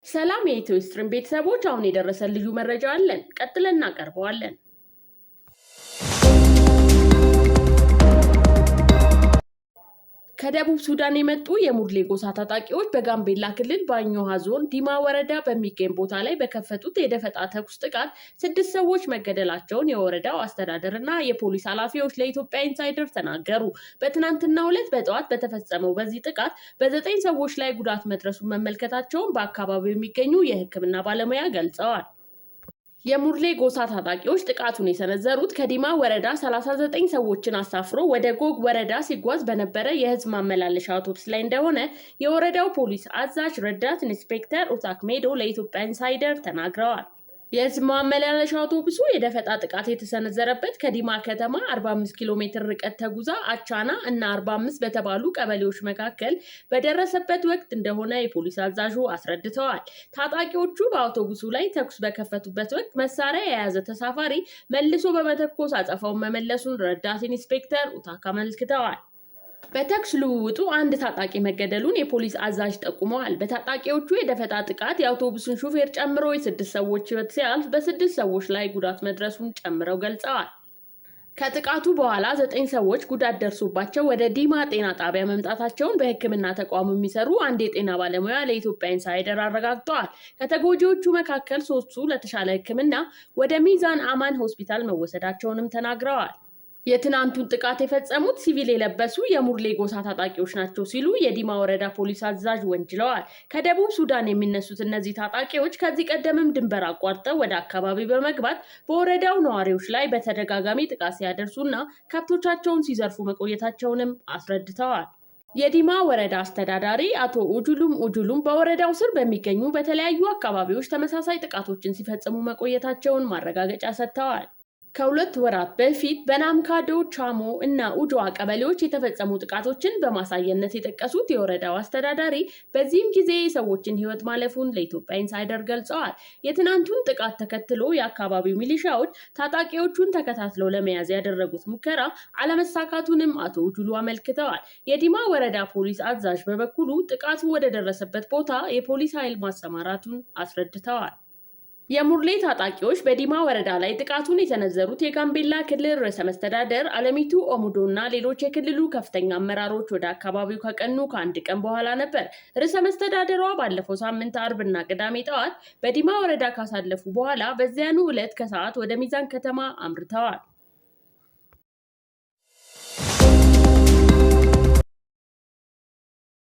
ሰላም የኢትዮ ስትሪም ቤተሰቦች፣ አሁን የደረሰን ልዩ መረጃ አለን፣ ቀጥለን እናቀርበዋለን። ከደቡብ ሱዳን የመጡ የሙርሌ ጎሳ ታጣቂዎች በጋምቤላ ክልል በአኛዋ ዞን ዲማ ወረዳ በሚገኝ ቦታ ላይ በከፈቱት የደፈጣ ተኩስ ጥቃት ስድስት ሰዎች መገደላቸውን የወረዳው አስተዳደር እና የፖሊስ ኃላፊዎች ለኢትዮጵያ ኢንሳይደር ተናገሩ። በትናንትናው ዕለት በጠዋት በተፈጸመው በዚህ ጥቃት በዘጠኝ ሰዎች ላይ ጉዳት መድረሱን መመልከታቸውን በአካባቢው የሚገኙ የሕክምና ባለሙያ ገልጸዋል። የሙርሌ ጎሳ ታጣቂዎች ጥቃቱን የሰነዘሩት ከዲማ ወረዳ 39 ሰዎችን አሳፍሮ ወደ ጎግ ወረዳ ሲጓዝ በነበረ የህዝብ ማመላለሻ አውቶቡስ ላይ እንደሆነ የወረዳው ፖሊስ አዛዥ ረዳት ኢንስፔክተር ኡታክ ሜዶ ለኢትዮጵያ ኢንሳይደር ተናግረዋል። የህዝብ ማመላለሻ አውቶቡሱ የደፈጣ ጥቃት የተሰነዘረበት ከዲማ ከተማ 45 ኪሎ ሜትር ርቀት ተጉዛ አቻና እና 45 በተባሉ ቀበሌዎች መካከል በደረሰበት ወቅት እንደሆነ የፖሊስ አዛዡ አስረድተዋል። ታጣቂዎቹ በአውቶቡሱ ላይ ተኩስ በከፈቱበት ወቅት መሳሪያ የያዘ ተሳፋሪ መልሶ በመተኮስ አጸፋውን መመለሱን ረዳት ኢንስፔክተር ኡታክ አመልክተዋል። በተኩስ ልውውጡ አንድ ታጣቂ መገደሉን የፖሊስ አዛዥ ጠቁመዋል። በታጣቂዎቹ የደፈጣ ጥቃት የአውቶቡሱን ሹፌር ጨምሮ የስድስት ሰዎች ሕይወት ሲያልፍ በስድስት ሰዎች ላይ ጉዳት መድረሱን ጨምረው ገልጸዋል። ከጥቃቱ በኋላ ዘጠኝ ሰዎች ጉዳት ደርሶባቸው ወደ ዲማ ጤና ጣቢያ መምጣታቸውን በሕክምና ተቋሙ የሚሰሩ አንድ የጤና ባለሙያ ለኢትዮጵያ ኢንሳይደር አረጋግጠዋል። ከተጎጂዎቹ መካከል ሶስቱ ለተሻለ ሕክምና ወደ ሚዛን አማን ሆስፒታል መወሰዳቸውንም ተናግረዋል። የትናንቱን ጥቃት የፈጸሙት ሲቪል የለበሱ የሙርሌ ጎሳ ታጣቂዎች ናቸው ሲሉ የዲማ ወረዳ ፖሊስ አዛዥ ወንጅለዋል። ከደቡብ ሱዳን የሚነሱት እነዚህ ታጣቂዎች ከዚህ ቀደምም ድንበር አቋርጠው ወደ አካባቢ በመግባት በወረዳው ነዋሪዎች ላይ በተደጋጋሚ ጥቃት ሲያደርሱና ከብቶቻቸውን ሲዘርፉ መቆየታቸውንም አስረድተዋል። የዲማ ወረዳ አስተዳዳሪ አቶ ኡጁሉም ኡጁሉም በወረዳው ስር በሚገኙ በተለያዩ አካባቢዎች ተመሳሳይ ጥቃቶችን ሲፈጽሙ መቆየታቸውን ማረጋገጫ ሰጥተዋል። ከ2 ወራት በፊት በናምካዶ፣ ቻሞ እና ኡጆዋ ቀበሌዎች የተፈጸሙ ጥቃቶችን በማሳያነት የጠቀሱት የወረዳው አስተዳዳሪ በዚህም ጊዜ የሰዎችን ሕይወት ማለፉን ለኢትዮጵያ ኢንሳይደር ገልጸዋል። የትናንቱን ጥቃት ተከትሎ የአካባቢው ሚሊሻዎች ታጣቂዎቹን ተከታትለው ለመያዝ ያደረጉት ሙከራ አለመሳካቱንም አቶ ኡጁሉ አመልክተዋል። የዲማ ወረዳ ፖሊስ አዛዥ በበኩሉ ጥቃቱ ወደደረሰበት ቦታ የፖሊስ ኃይል ማሰማራቱን አስረድተዋል። የሙርሌ ታጣቂዎች በዲማ ወረዳ ላይ ጥቃቱን የሰነዘሩት የጋምቤላ ክልል ርዕሰ መስተዳደር አለሚቱ ኦሙዶ እና ሌሎች የክልሉ ከፍተኛ አመራሮች ወደ አካባቢው ከቀኑ ከአንድ ቀን በኋላ ነበር። ርዕሰ መስተዳደሯ ባለፈው ሳምንት አርብ እና ቅዳሜ ጠዋት በዲማ ወረዳ ካሳለፉ በኋላ በዚያኑ ዕለት ከሰዓት ወደ ሚዛን ከተማ አምርተዋል።